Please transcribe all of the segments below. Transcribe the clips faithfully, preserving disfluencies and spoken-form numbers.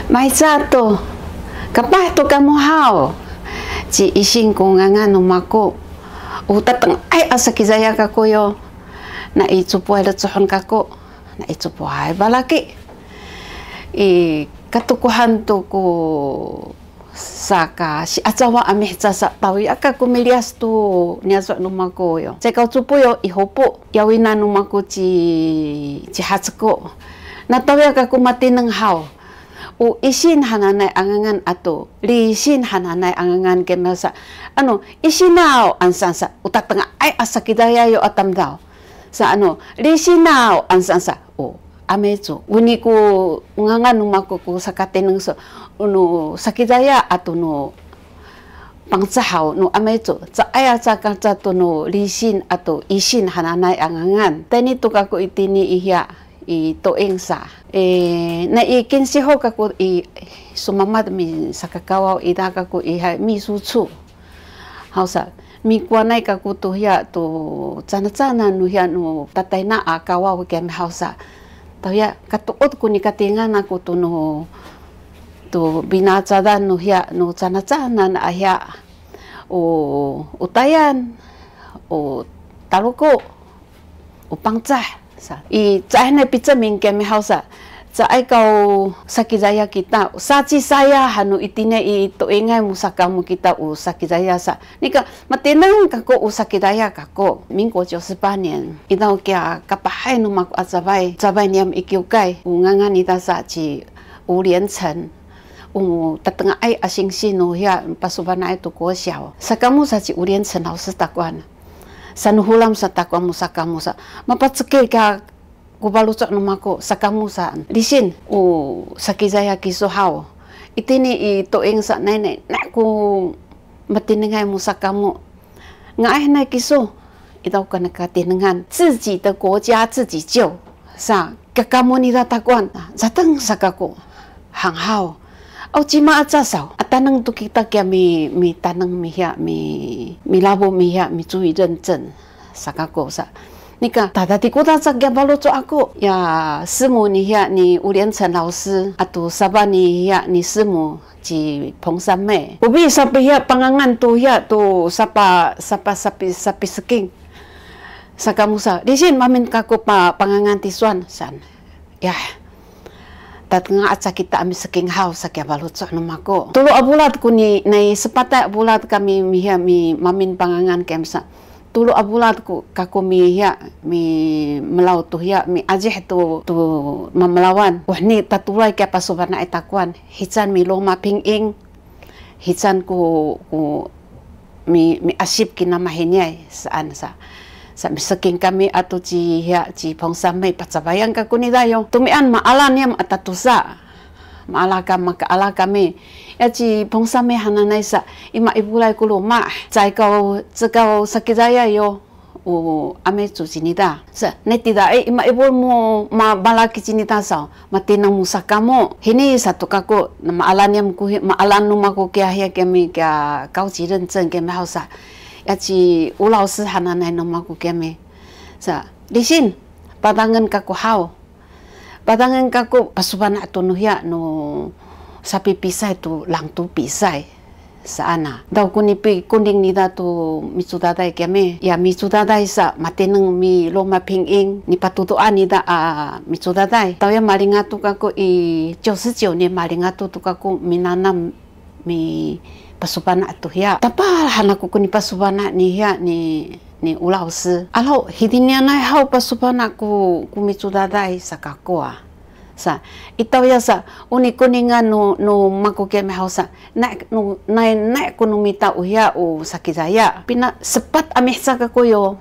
Mahica to, kapah to kamu haw. Ci Isin ku ngangan nu maku. U tatengay a sakizaya kaku yo. Na i cupuay lecuhon kaku. Na i cupuay balaki. I katukuhan to ku saka siacawa a mihca sa tawya kaku miliyas to niyaso' nu maku yo. Cekaw cupu yo i hupu yawinan nu maku ci, ci Haceku. Na tawya kaku matineng haw. O Isin hananay a ngangan ato Lisin hananay a ngangan kami sa. Ano, Isin aw, ansan sa, o tatengay a sakidaya yo a tamdaw. Sa ano, Lisin aw, ansan sa, o, amicu. Wini ku ngangan nu maku ku sakatineng so, no sakidaya ato no Pangcah haw, no amicu. Caay a cakal ca to no Lisin ato Isin hananay a ngangan. Tayni to kaku itini i hiya i Toeng sa. E, na i kinsiho kaku i sumamad misakakawaw ida kaku i hay misucu. Haw sa, mikuwanay kaku to hiya to canacanan no hiya no tatayna a kawaw kami haw sa. Tawya katuud ku nikatingan aku to no to binacadan no hiya no canacanan a hiya o, o Tayan, o Taluku, o Pangcah. Sa, i caay na piceming kami haw sa. Caay kaw sakizaya kita. Saci saya hanu itini i Toengay mu sakamu kita o sakizaya sa. Nika matineng kaku o sakizaya kaku. 民国九十八年, idaw kiya kapahay nu maku a cabay. Cabay niyam i kiwkay. O ngangan ita sa ci 吴连成. O tatengay a singsi no hiya pasubanaay to 国小. Sakamu sa ci 吴连成老师 takuan. Sanuhulam sa takuan mu sakamu sa. Mapacekil ka ku baloco' no maku sakamu sa. Lisin, o sakizaya kisu haw. Itini i Toeng sa naynay, na ku matinengay mu sakamu. Nga'ay nay kisu, idaw ka nakatinengan. 自己的国家自己救. Sa, kakamu nida takuan. Dateng sa kaku. Hanghaw. Aw cima aca saw. A taneng to kita kiya mi, mitaneng mihiya, mi, milabu mihiya, mi 族语认证. Sa kaku sa. Nika, tadadikuda sa kiya baloco' aku. Ya, 师母 ni hiya ni 吴连成老师, ato saba ni hiya ni 师母 ci 彭三妹. Ubi sapihiya pangangan to hiya to sapa, sapa sapi, sapiseking. Sakamu sa, Lisin mamin kaku pa, pangangan tisowan, san. Ya. Tatengay aca kita a miseking haw sa kiya baloco' no maku. Tulu a bulat ku ni, nay sepatay a bulat kami mihiya mi mamin pangangan kami sa. Tulu a bulat ku kaku mihiya, mimelaw to hiya, miajih to, to mamelawan. Wah ni tatulay kiya pasubanaay takuan. Hican mi Roma 拼音. Hican ku, ku mi, miasip kina mahiniyay saan sa. Sa miseking kami ato ci hiya, ci 彭三妹 pacabayan kaku nida yo. Tumian maala niyam a tatosa. Maala ka, makaala kami. Ya ci 彭三妹 hananay sa, ima i bulay ko loma'. Caay kaw, cekaw sakizaya yo. O amicu cinita. Sa, nai tida, e, ima i bul mu, ma, balaki cinita saw. Matineng mu sakamu. Hini sa to kaku, na maalan yam ku hi, maalan nu maku kiya hiya kami kiya 高级认证 kami haw sa. Ya ci 吴老师 hananay nu maku kami. Sa, Lisin, padangen kaku haw. Padangen kaku pasubana' to nu hiya nu sapipisay to 朗读比赛 saan a. Daw ku nipikunding nida to micudaday kami. Ya micudaday sa matineng mi Roma 拼音, nipatuduan nida a micudaday. Taw ya malingato kaku i 九十九年 malingato to kaku minanam mipasubana' to hiya. Tapal han aku ku nipasubana' ni hiya ni, ni 吴老师. Alaw, hitinianay haw pasubana' ku, ku micudaday sa kaku a. Sa, i taw ya sa, o nikuningan nu, nu maku kami haw sa, na, nu, na, na ku nu mita o hiya o sakizaya. Pina sepat a mihca kaku yo.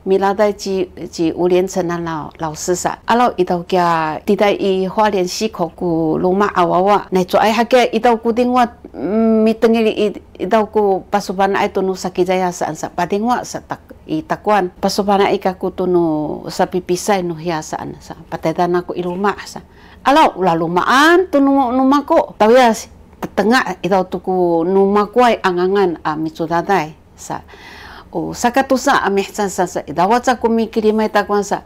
Miladay ci, ci 吴连成 a law, 老师 sa. Alaw i taw kiya, tida i 花莲溪口 ko loma' a wawa. Nai cuay hakiya i taw ku dingwa, mm, mitengil i, i taw ku pasubana'ay to nu sakizaya saan sa. Padingwa sa tak, i takuan. Pasubana'ay kaku to nu sapipisay nu hiya saan sa. Pataydan aku i loma' sa. Alaw, o laloma'an to nu, nu maku. Taw ya, tetenga i taw to ku nu makuay a ngangan a micudaday. Sa, o sakatosa a mihca sa, sa, i dawac aku mikilimay takuan sa,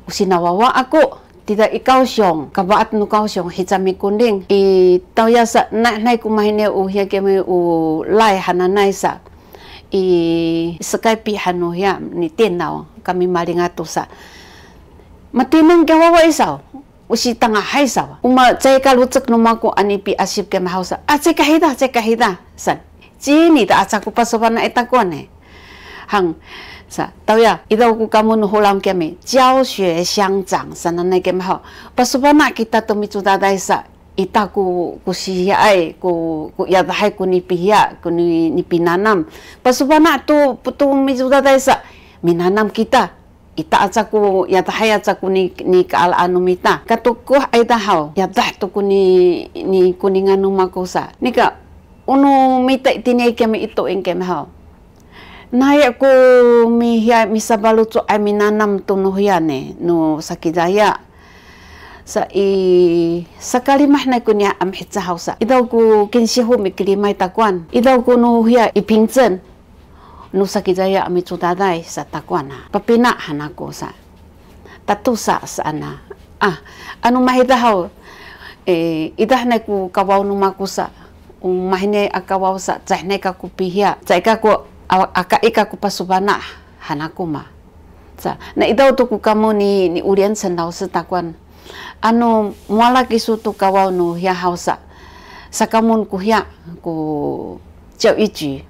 o sinawawa aku, tida i Kaohsiung, kabaat nu Kaohsiung, hica Mikunding, i tawya sa, na, nay ku mahini u hiya kami u lay hananay sa, i Skype hanu hiya ni tinaw, kami malingatu sa. Matineng kiya wawa isaw, u sitangahay saw. Uma cay kalucek nu mako a nipiasip kami haw sa. A, cay kahida, cay kahida, san. Cini ta aca ku pasubana i takuan e. Hang, sa, tawya, idaw ku kamu nu hulam kami, 教学相长, sananay kami haw. Pasubana kita tu micudaday sa, ita ku, ku sihiyaay, ku, ku yadahay ku nipihiya, ku ni, nipinanam. Pasubana tu, tu micudaday sa, minanam kita. Ita aca ku, yadahay aca ku ni, ni kaalaan nu mita. Katukuh ayda haw, yadah tu ku ni, ni kuningan nu mako sa. Nika, unu mita itini kami itu ing kami haw. Naya ku mihiya misabalucu ay minanam tu nu hiya ni, nu Sakizaya. Sa i, sakalimah nay ku niya a mihica haw sa. Idaw ku Kinsihu mikilimay takuan. Idaw ku nu hiya i Pingcen. Nu Sakizaya a micudaday sa takuan a. Papina han aku sa. Tatusa saan a. Ah, anu mahida haw, e, idah nay ku kawaw nu mako sa. U mahini a kawaw sa, caay nay kaku pihiya. Caay kaku, a, a, kaay kaku pasubana han aku ma. Sa, na idaw tu ku kamu ni, ni Ulian Sendaw sa takuan. Anu muwala kisu tu kawaw nu hiya haw sa. Sakamun ku hiya, ku 教育局.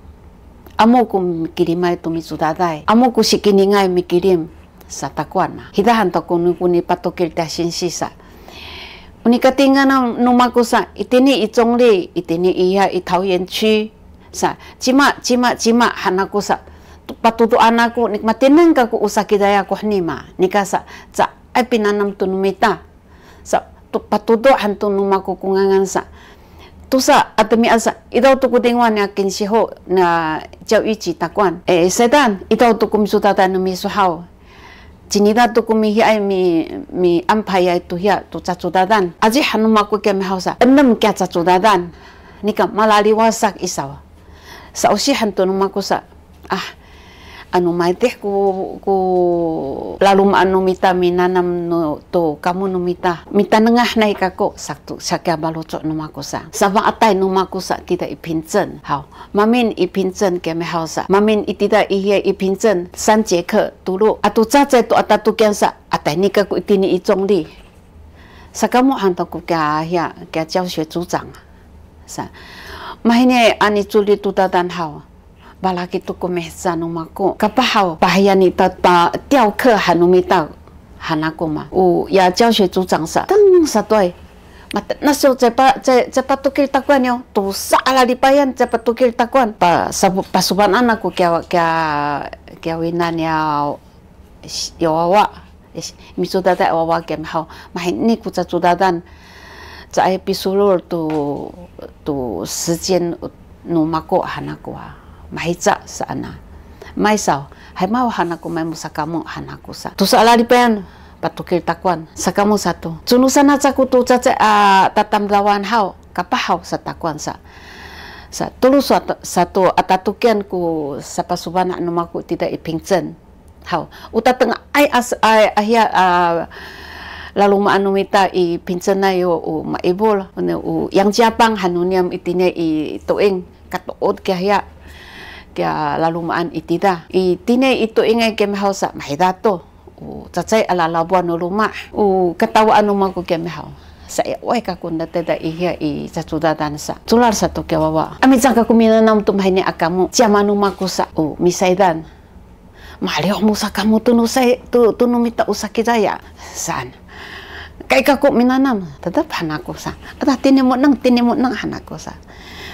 Amu ku mikilimay tu micudaday. Amu ku sikiningay mikilim sa takuan a. Hidahan to ku nu ku nipatukil ta sinsi sa. Unikatingan nu mako sa, itini i Congli, itini iya i 桃园区. Sa, cima, cima, cima, han aku sa. Tu, patuduan aku, ni matineng kaku u Sakizaya ku heni ma. Nika sa, caay pinanam tu nu mita. Sa, tu, patudu han tu nu mako ku ngangan sa. Tusa, a temian sa, idaw tu ku tingwa niya Kinsihu, na 教育局 takuan. E, saydan, idaw tu ku micudadan nu miso haw. Cinita tu ku mihiyaay mi, miampayay tu hiya tu cacudadan. Aci han nu mako kami haw sa, enem kiya cacudadan. Nika malaliwasak isaw. Sa usihan tu nu mako sa, ah, anu maitih ku, ku laluma'an nu mita minanam nu tu kamu nu mita. Mitanengah nay kaku sa tu, sa kiya balucu nu mako sa. Saba'atay nu mako sa tida i Pingcen. Haw, mamin i Pingcen kami haw sa. Mamin i tida i hiya i Pingcen, 三节课 tulu. Atu cacay tu a tatukian sa, atay ni kaku itini i Congli. Sakamu han to ku kiya hiya, kiya 教学组长 a. Sa, mahini a niculi tu dadan haw. Balaki tu ku mihica nu mako. Kapah haw, pahayan ita ta, 调课 han nu mita han aku ma. U, ya 教学组长 sa. Teng satuay. Mat, nasiw cay pa, cay, cay patukil takuan yo. Tusa a lalipayan cay patukil takuan. Pa, sa, pasubanan aku kiya, kiya, kiya winan ya, ya wawa. Micudaday a wawa kami haw. Mahini ku cacudadan. Caay pisulul tu, tu 时间 nu mako han aku a. Mahica saan a. Maysaw, hay maw han aku, may mu sakamu han aku sa. Tusa a lalipayan, patukil takuan. Sakamu satu. Cunusan aca ku tu cacay a tatamdawan haw. Kapah haw sa takuan sa. Sa, tulu sa, satu a tatukian ku sapasubana nu mako tida i Pingcen. Haw, u tatengay a, a, a hiya, a, laluma'an nu mita i Pingcen a yo u maibul, u, u 杨家帮 han nu niyam itini i Tuing, katuud kiya hiya, kiya laluma'an i tida. Itini i Tuing ay kami haw sa, mahida to. U cacay a lalabuan nu luma'. U katawaan nu mako kami haw. Sa, ya, way kaku nda tida i hiya i cacudadan sa. Culal sa tu kiya wawa. A micang kaku minanam tu mahini a kamu. Ciyama nu mako sa. U misaydan. Maliw mu sakamu tu nu say, tu, tu nu mita u Sakizaya. Saan. Kay kaku minanam, tetep han aku sa. Ada tini mu neng, tini mu neng han aku sa.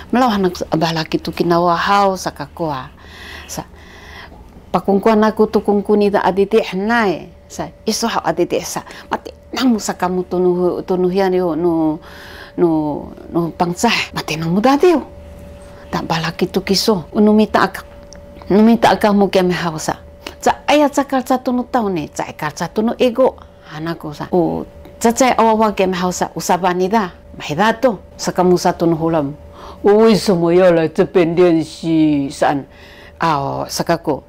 Melaw han aku sa, balaki tu kinawa haw sa kaku a. Sa. Pakungkuan aku tu kungkuni da adidi hanay. Sa, isu haw adidi sa. Mati nang mu sakamu tu nu, tu nu hiyan yo, nu, nu, nu Pangcah. Mati nang mu dadiw. Ta balaki tu kisu. U nu mita aka, nu mita aka mu kami haw sa. Caay a cakal sa tu nu taw ni, caay kal sa tu nu igu. Han aku sa. U cacay a wawa kami haw sa, u sabanida. Mahida tu. Sakamu sa tu nu hulam. U, 为什么要来这边练习 saan. Aw, sa kaku.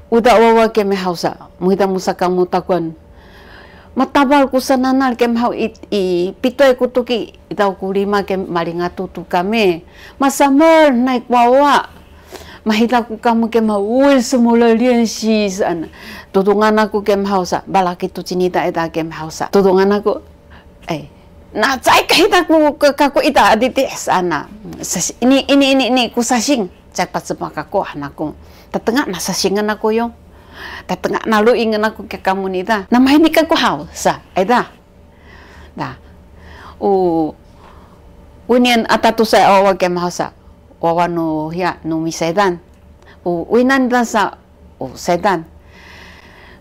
Uda wawa kami haw sa, muhida mu sakamu takuan. Matapal ku sananal kemihaw i, i pituay ku tuki, idaw ku lima ke malingatu tu kami. Masamel nay ku wawa. Mahita ku kamu kemihaw, uy, semula liensi saan. Tudungan aku kemihaw sa, balaki tu cinita ita kemihaw sa. Tudungan aku, ay, na cay kahita ku, ke, kaku ita aditi sana. Sas-, ini, ini, ini, ini ku sasing. Cay pacempak aku, han aku. Tatenga na sasingan aku yo. Tatenga na luingan aku ke kamu nita. Na mahini kaku haw sa, eda. Da. U, winian ata tu sa wawa kemihaw sa. Wawa nu hiya, nu misaydan. U, winan da sa, u, saydan.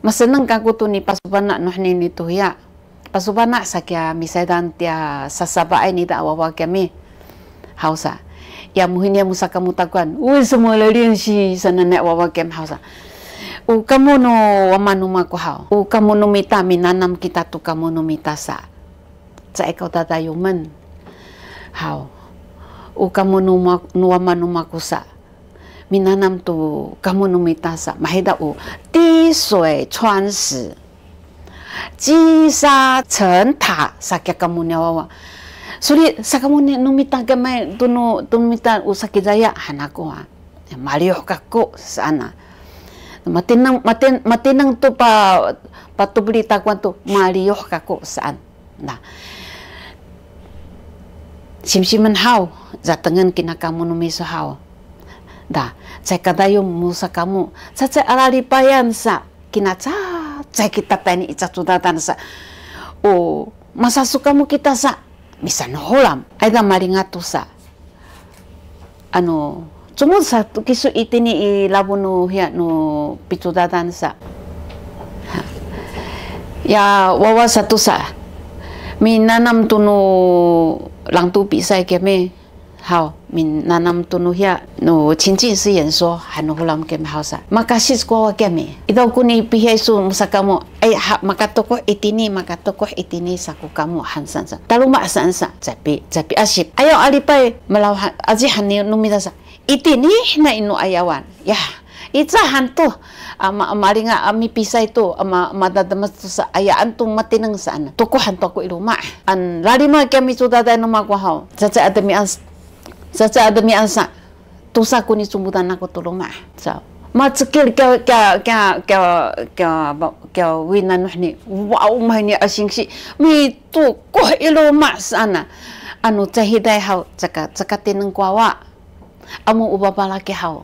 Maseneng kaku tu ni pasubana nu hini ni tu hiya. Pasubana sa kiya misaydan tiya sasabaay nita a wawa kemi. Haw sa. Ya muhini ya musa kamu takuan. Uy, semua lalin si sananay a wawa kemi haw sa. U kamu nu wama nu mako haw. U kamu nu mita minanam kita tu kamu nu mita sa. Caay kaw tatayumen. Haw. U kamu nu ma-, nu wama nu mako sa. Minanam tu kamu nu mita sa. Mahida u, 滴水穿石, 积沙成塔 sa kiya kamu ni a wawa. Suli sa kamu ni nu mita kami tu nu, tu nu mita u Sakizaya han aku a. Maliyuh kaku saan a. Matineng, matin-, matineng tu pa, patubli takuan tu maliyuh kaku saan. Na. Simsimen haw, zatengen kina kamu nu miso haw. Da, caay kadayum musa kamu, cacay a lalipayan sa, kina cacay kita tayni i cacudatan sa. O, masasu kamu kita sa, misanohulam. Ayda malingatu sa. Anu, cumud sa tu kisu itini i labu nu hiya nu picudadan sa. Ya, wawa satu sa. Minanam tu nu langtu pisay kemi. Haw, minanam tu nu hiya nu 情境式演说 han nu hulam kemi haw sa. Makasi ku wawa kemi. Idaw ku ni pihiay su musa kamu. Ay, ha, makatukuh itini, makatukuh itini sa ku kamu han saan sa. Taluma saan sa, capi, capi asip. Ayaw a lipay, malaw ha, aci han ni nu mita sa. Itini na inu ayawan. Ya, ica han tu, ama, malinga a mipisay tu, ama, madademes tu sa, ayaan tu matineng saan. Tukuhan tu aku i luma. An, lalima kiya micudaday nu mako haw. Cacay a demian, cacay a demian sa. Tusa ku ni cumbudan aku tu luma. Sa, macekil kiya, kiya, kiya, kiya, kiya, kiya winan nu hini. Waw, mahini a singsi. Mitukuh i luma saan a. Anu cahiday haw, caka, caka tineng ku wawa. Amu u babalaki haw.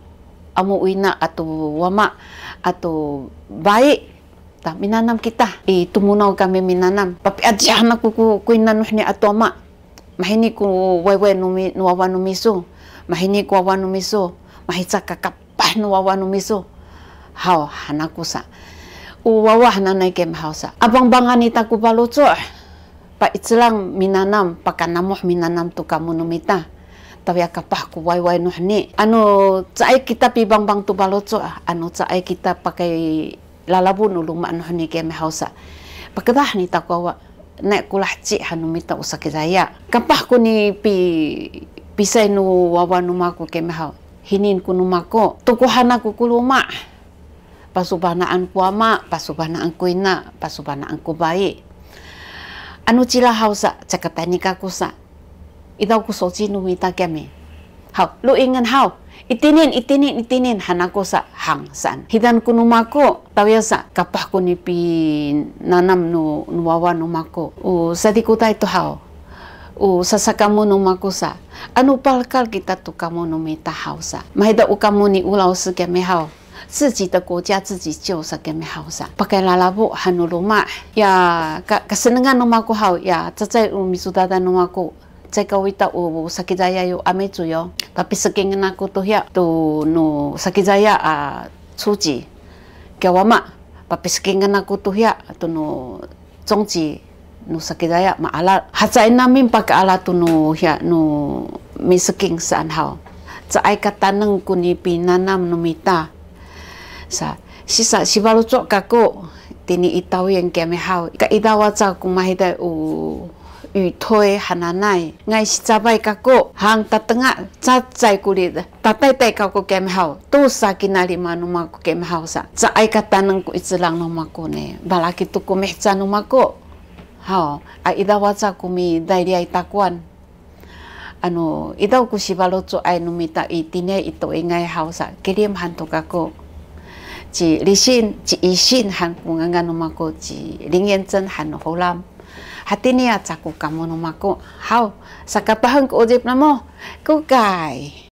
Amu u ina atu wama, atu bayi. Ta, minanam kita. I tumunaw kami minanam. Papiacihan aku ku, ku ina nu hini atu ama. Mahini ku wayway nu mi-, nu wawa nu miso. Mahini ku wawa nu miso. Mahica kakapah nu wawa nu miso. Haw, han aku sa. U wawa hananay kemi haw sa. Abangbangan ita ku baloco'. Paicelang minanam, pakanamuh minanam tu kamu nu mita. Tawiya kapah ku wayway nu hini. Anu caay kita pibangbang tu baloco', anu caay kita pakay lalabu nu luma nu hini kemi haw sa. Pakedah nita ku wawa, nay ku laheci han nu mita u Sakizaya. Kapah ku ni pi-, pisay nu wawa nu mako kemi haw. Hinin ku nu mako. Tukuhan aku ku luma. Pasubanaan ku ama, pasubanaan ku ina, pasubanaan ku bayi. Anu cila haw sa, cakatayni kaku sa. Idaw ku soci nu mita kemi. Haw, luingen haw. Itinin, itinin, itinin, han aku sa, hang saan. Hidan ku nu mako, tawiya sa, kapah ku ni pinanam nu, nu wawa nu mako. U sadikutay tu haw. U sasakamu nu mako sa. Anu palkal kita tu kamu nu mita haw sa. Mahida u kamu ni ulaw si kemi haw. 自己的国家自己救 sa kemi haw sa. Pakay lalabu han nu luma'. Ya, ka, kasenengan nu mako haw, ya, cacay u micudadan nu mako. Caay kawita u Sakizaya yu amicu yo. Papisekingan aku tu hiya, tu nu Sakizaya a cuci. Kiya wama, papisekingan aku tu hiya, tu nu congci nu Sakizaya ma'alal. Hacay namin paka'alal tu nu hiya nu miseking saan haw. Caay kataneng ku ni pinanam nu mita. Sa, sisa sibaloco' kaku, tini i Tawiyan kemi haw. Kaidaw aca ku mahiday u 雨推 hananay. Ngay sicabay kaku, hang tatenga, cacay ku li. Tataytay kaku kemi haw, tusa kinalima nu mako kemi haw sa. Caay kataneng ku icelang nu mako ni. Balaki tu ku mihica nu mako. Haw, a idaw aca ku midayliyay takuwan. Anu, idaw ku sifaloco'ay nu mita i tiniay i to'ingay haw sa, kilim han to kako. Ci Lisin, ci Isin han ku ngangan nu mako, ci Lingencen han nu Holam. Hatini aca ku kamu nu mako. Haw, sakapaheng ku udip namo. Kukay.